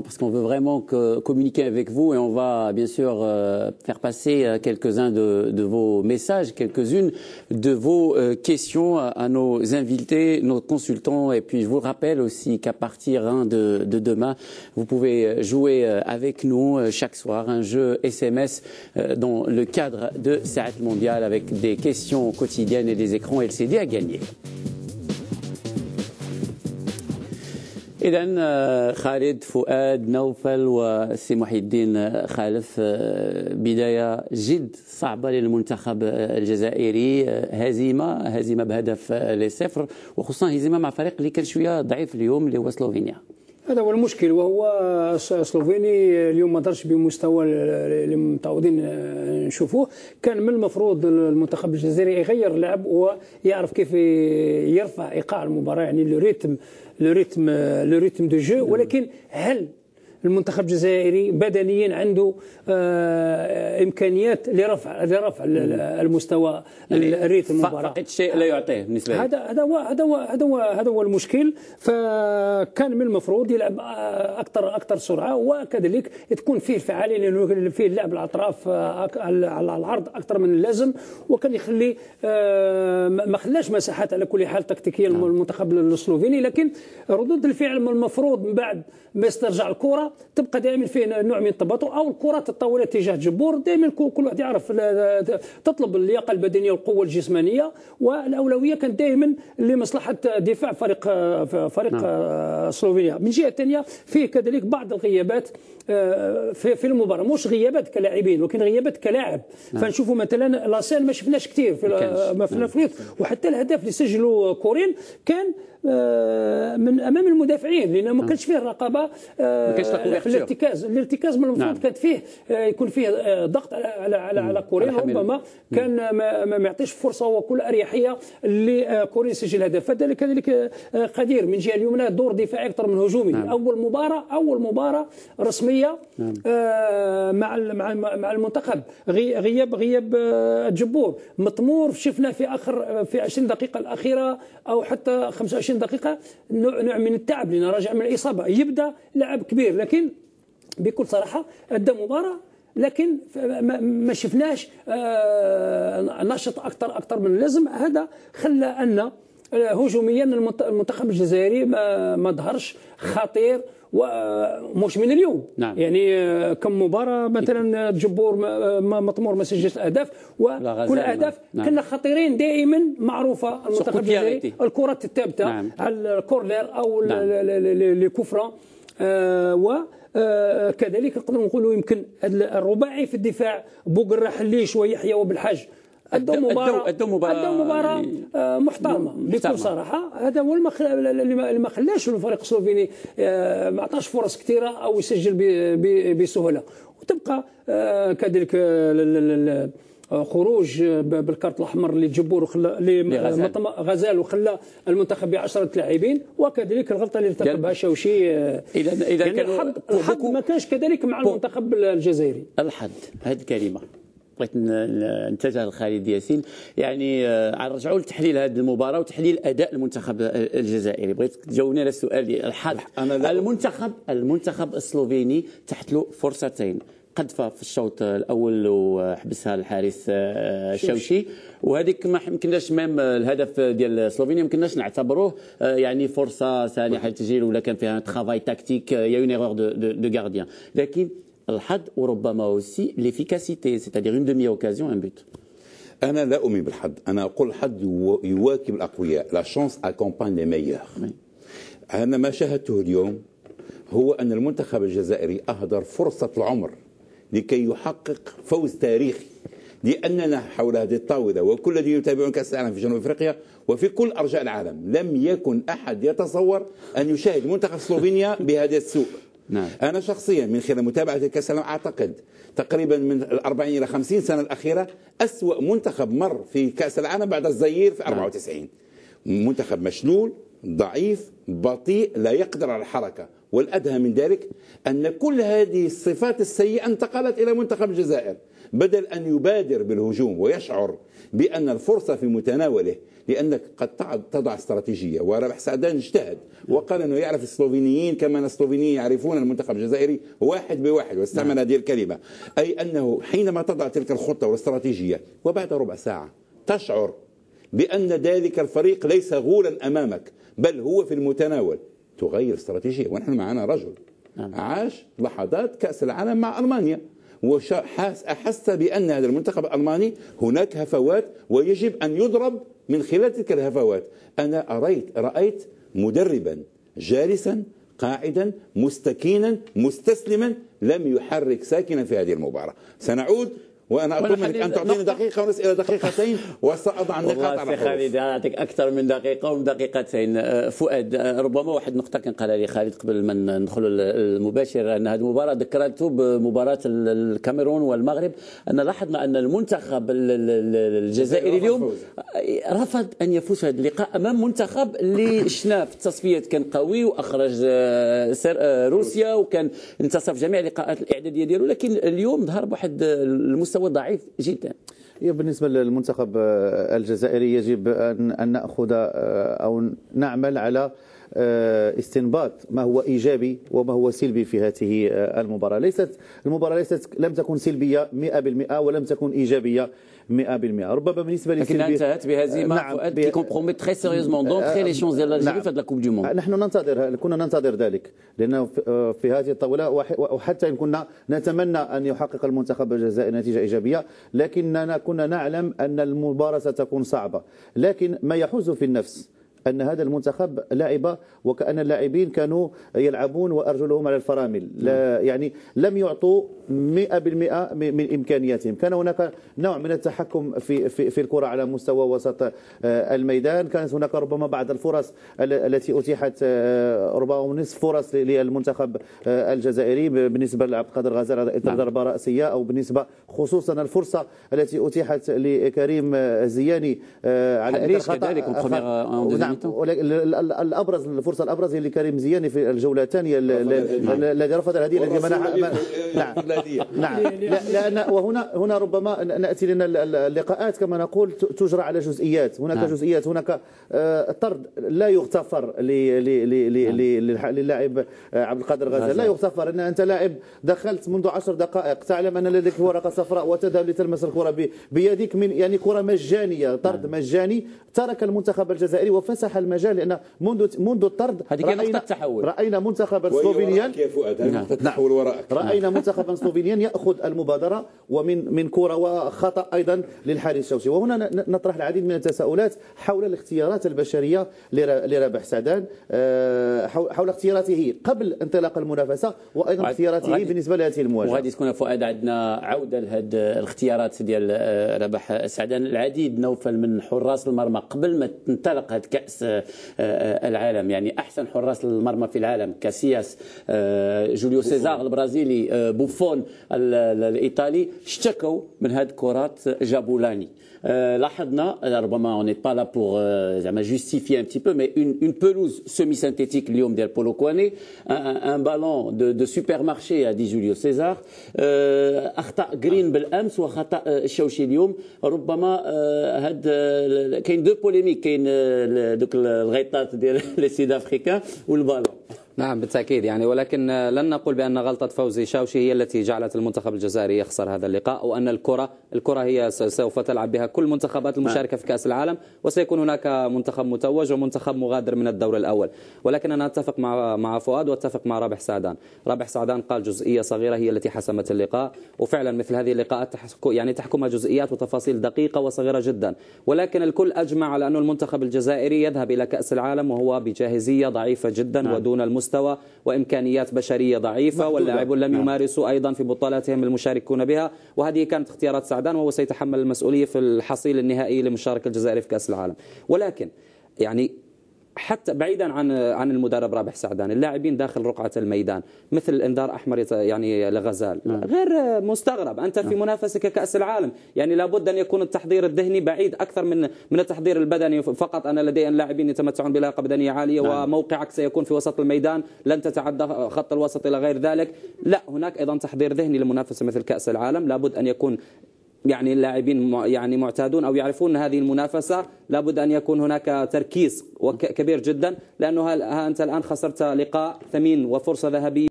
Parce qu'on veut vraiment communiquer avec vous et on va bien sûr faire passer quelques-uns de vos messages, quelques-unes de vos questions à nos invités, nos consultants. Et puis je vous rappelle aussi qu'à partir, hein, de demain, vous pouvez jouer avec nous chaque soir un jeu SMS dans le cadre de ساعة المونديال avec des questions quotidiennes et des écrans LCD à gagner. إذا خالد، فؤاد، نوفل وسي محي الدين خالف، بداية جد صعبة للمنتخب الجزائري، هزيمة بهدف ل0، وخصوصا هزيمة مع فريق اللي كان شوية ضعيف اليوم اللي هو سلوفينيا. هذا هو المشكل، وهو سلوفيني اليوم ما دارش بمستوى اللي متعودين نشوفوه. كان من المفروض المنتخب الجزائري يغير اللعب ويعرف كيف يرفع ايقاع المباراه، يعني le rythme de jeu. ولكن هل المنتخب الجزائري بدنيا عنده امكانيات لرفع المستوى، يعني ال rythme المباراه؟ فقد الشيء لا يعطيه بالنسبة لي. هذا هو المشكل. فكان من المفروض يلعب اكثر سرعه، وكذلك تكون فيه الفعاليه، لانه فيه اللعب الاطراف على العرض اكثر من اللازم، وكان يخلي ما خلاش مساحات على كل حال تكتيكيا المنتخب السلوفيني. لكن ردود الفعل من المفروض من بعد ما يسترجع الكره تبقى دائما فيه نوع من التباطؤ او الكرات الطويلة تجاه جبور. دائما كل واحد يعرف تطلب اللياقة البدنية والقوه الجسمانيه، والاولويه كانت دائما لمصلحة دفاع فريق سلوفينيا. من جهة ثانيه، فيه كذلك بعض الغيابات في المباراه، مش غيابات كلاعبين ولكن غيابات كلاعب. فنشوفوا مثلا لاسين ما شفناش كثير في ما في نعم. وحتى الهدف اللي سجلوا كورين كان من امام المدافعين، لان ما كانش فيه الرقابة في الارتكاز. الارتكاز من المفروض كانت فيه يكون فيه ضغط على كورين، ربما كان ما يعطيش فرصة وكل اريحية لكورين يسجل هدف. فذلك كذلك قدير من جهة اليمنى دور دفاعي اكثر من هجومي. اول مباراه رسمية مع المنتخب، غياب الجبور، مطمور شفنا في اخر في 20 دقيقة الاخيرة او حتى 25 دقيقة نوع من التعب لان راجع من الاصابه. يبدا لاعب كبير، لكن بكل صراحة ادى مباراه، لكن ما شفناش نشط اكثر من اللازم. هذا خلى ان هجوميا المنتخب الجزائري ما ظهرش خطير، ومش من اليوم. يعني كم مباراة مثلا جبور، مطمور ما سجلش الاهداف، وكل الاهداف كنا خطيرين دائما. معروفة المنتخب الجزائري الكرات الثابتة على ال corner او les coups francs و كذلك نقدروا نقولوا يمكن الرباعي في الدفاع، بوقرة، حليش ويحيى وبالحاج، ادوا مباراه ادوا مباراة محترمه بكل صراحه. هذا هو اللي ما خلاش الفريق السلوفيني ما عطاش فرص كثيرة او يسجل بسهوله. وتبقى كذلك خروج بالكارت الاحمر لجبور وخلى غزال وخلى المنتخب ب10 لاعبين، وكذلك الغلطة اللي ارتكبها شوشي. اذا يعني الحظ ما كانش كذلك مع المنتخب الجزائري. الحظ، هذه الكلمة بغيت نتجه لخالد ياسين. يعني نرجعوا لتحليل هذه المباراة وتحليل اداء المنتخب الجزائري. بغيت تجاوبني على السؤال، الحظ. أنا المنتخب السلوفيني تحت له فرصتين، قذفه في الشوط الاول وحبسها الحارس شوشي، وهذيك ما يمكنناش même الهدف ديال سلوفينيا ما يمكنناش نعتبروه يعني فرصة سانحه للتسجيل ولا كان فيها travail tactique، y a une erreur de gardien. لكن الحظ وربما aussi l'efficacité، c'est-à-dire une demi-occasion، un but. انا لا اؤمن بالحظ، انا اقول الحظ يواكب الاقوياء، la chance accompagne les meilleurs. انا ما شاهدته اليوم هو ان المنتخب الجزائري اهدر فرصة العمر لكي يحقق فوز تاريخي، لأننا حول هذه الطاولة وكل الذين يتابعون كأس العالم في جنوب أفريقيا وفي كل أرجاء العالم لم يكن أحد يتصور أن يشاهد منتخب سلوفينيا بهذا السوء. أنا شخصيا من خلال متابعة كأس العالم أعتقد تقريبا من 40 إلى 50 سنة الأخيرة أسوأ منتخب مر في كأس العالم بعد الزير في 94. منتخب مشلول، ضعيف، بطيء، لا يقدر على الحركة. والأدهى من ذلك أن كل هذه الصفات السيئة انتقلت إلى منتخب الجزائر. بدل أن يبادر بالهجوم ويشعر بأن الفرصة في متناوله، لأنك قد تضع استراتيجية. ورابح سعدان اجتهد وقال أنه يعرف السلوفينيين كما أن السلوفينيين يعرفون المنتخب الجزائري واحد بواحد، واستعمل هذه الكلمة، أي أنه حينما تضع تلك الخطة والاستراتيجية وبعد ربع ساعة تشعر بأن ذلك الفريق ليس غولا أمامك بل هو في المتناول، تغير استراتيجية. ونحن معنا رجل عاش لحظات كأس العالم مع ألمانيا وأحس بأن هذا المنتخب الألماني هناك هفوات ويجب أن يضرب من خلال تلك الهفوات. أنا رأيت مدربا جالسا قاعدا مستكينا مستسلما لم يحرك ساكنا في هذه المباراة. سنعود وانا اطلب منك ان تعطيني دقيقة ونص الى دقيقتين وساضع النقاط على الحروف. خالد اعطيك اكثر من دقيقة ومن دقيقتين. فؤاد، ربما واحد النقطة كان قالها لي خالد قبل ما ندخل المباشر، ان هذه المباراة ذكرته بمباراة الكاميرون والمغرب، ان لاحظنا ان المنتخب الجزائري اليوم رفض ان يفوز في هذا اللقاء امام منتخب اللي شفناه في التصفيات كان قوي واخرج روسيا وكان انتصر في جميع اللقاءات الاعدادية ديالو، لكن اليوم ظهر بواحد المستوى ضعيف جدا. بالنسبة للمنتخب الجزائري يجب أن نأخذ أو نعمل على استنباط ما هو إيجابي وما هو سلبي في هذه المباراة. المباراة لم تكن سلبية 100% ولم تكن إيجابية 100%. ربما بالنسبة لكن انتهت بهزيمة نعم فؤاد qui compromet très sérieusement d'entrée les chances ديال l'Algérie في la Coupe du Monde. نحن كنا ننتظر ذلك، لانه في هذه الطاولة وحتى ان كنا نتمنى ان يحقق المنتخب الجزائري نتيجة ايجابية، لكننا كنا نعلم ان المباراة ستكون صعبة. لكن ما يحوز في النفس أن هذا المنتخب لعب وكأن اللاعبين كانوا يلعبون وأرجلهم على الفرامل، لا يعني لم يعطوا 100% من إمكانياتهم. كان هناك نوع من التحكم في في في الكرة على مستوى وسط الميدان، كانت هناك ربما بعض الفرص التي أتيحت، ربما نصف فرص للمنتخب الجزائري بالنسبة لعبد القادر غزال ضربة رأسية، أو بالنسبة خصوصا الفرصة التي أتيحت لكريم زياني على خطأ. نعم، الابرز الفرصة الابرز هي لكريم زياني في الجولة الثانية الذي رفض الهدية الذي منح. نعم نعم، لان وهنا ربما ناتي لنا اللقاءات كما نقول تجرى على جزئيات، هناك جزئيات، هناك طرد لا يغتفر للاعب عبد القادر غزال، لا يغتفر ان انت لاعب دخلت منذ 10 دقائق تعلم ان لديك ورقة صفراء وتذهب لتلمس الكره بيدك، من يعني كره مجانية، طرد مجاني ترك المنتخب الجزائري وفسح المجال، لان منذ الطرد راينا منتخبا سلوفينيا. راينا منتخبا سلوفينيا ياخذ المبادرة ومن كره وخطا ايضا للحارس شوشي. وهنا نطرح العديد من التساؤلات حول الاختيارات البشرية لرابح سعدان، حول اختياراته قبل انطلاق المنافسة وايضا اختياراته بالنسبة لهذه المواجهة. وغادي تكون فؤاد عندنا عوده لهذه الاختيارات ديال رابح سعدان. العديد نوفل من حراس المرمى قبل ما تنطلق هذا كأس العالم، يعني أحسن حراس المرمى في العالم كاسياس، جوليو سيزار البرازيلي، بوفون الإيطالي، اشتكوا من هذه الكرات جابولاني. لاحظنا ربما on n'est pas là pour زعما justifier un petit peu, mais une pelouse semi-synthétique اليوم ديال بولوكواني، un ballon de supermarché a dit جوليو سيزار، اخطاء جرين بالامس وخطا الشوشي اليوم. ربما هاد كاين deux polémiques، كاين دوك الغيطات ديال les Sud-Africains وال ballon. نعم بالتأكيد، يعني ولكن لن نقول بأن غلطة فوزي شاوشي هي التي جعلت المنتخب الجزائري يخسر هذا اللقاء، أو أن الكرة هي سوف تلعب بها كل المنتخبات المشاركة في كأس العالم، وسيكون هناك منتخب متوج ومنتخب مغادر من الدور الأول. ولكن أنا أتفق مع فؤاد وأتفق مع رابح سعدان. رابح سعدان قال جزئية صغيرة هي التي حسمت اللقاء، وفعلا مثل هذه اللقاءات يعني تحكمها جزئيات وتفاصيل دقيقة وصغيرة جدا. ولكن الكل أجمع على أن المنتخب الجزائري يذهب إلى كأس العالم وهو بجاهزية ضعيفة جدا ودون المستوى وإمكانيات بشرية ضعيفة، واللاعبون لم يمارسوا أيضا في بطولاتهم المشاركون بها، وهذه كانت اختيارات سعدان وهو سيتحمل المسؤولية في الحصيل النهائي لمشاركة الجزائر في كأس العالم. ولكن يعني حتى بعيدا عن المدرب رابح سعدان، اللاعبين داخل رقعة الميدان مثل الانذار احمر يعني لغزال غير مستغرب، انت في منافسه كأس العالم، يعني لابد ان يكون التحضير الذهني بعيد اكثر من التحضير البدني فقط. انا لدي اللاعبين يتمتعون بلياقه بدنية عالية وموقعك سيكون في وسط الميدان، لن تتعدى خط الوسط الى غير ذلك. لا، هناك ايضا تحضير ذهني لمنافسه مثل كأس العالم، لابد ان يكون يعني اللاعبين يعني معتادون او يعرفون هذه المنافسة، لابد ان يكون هناك تركيز كبير جدا، لانه انت الان خسرت لقاء ثمين وفرصه ذهبية.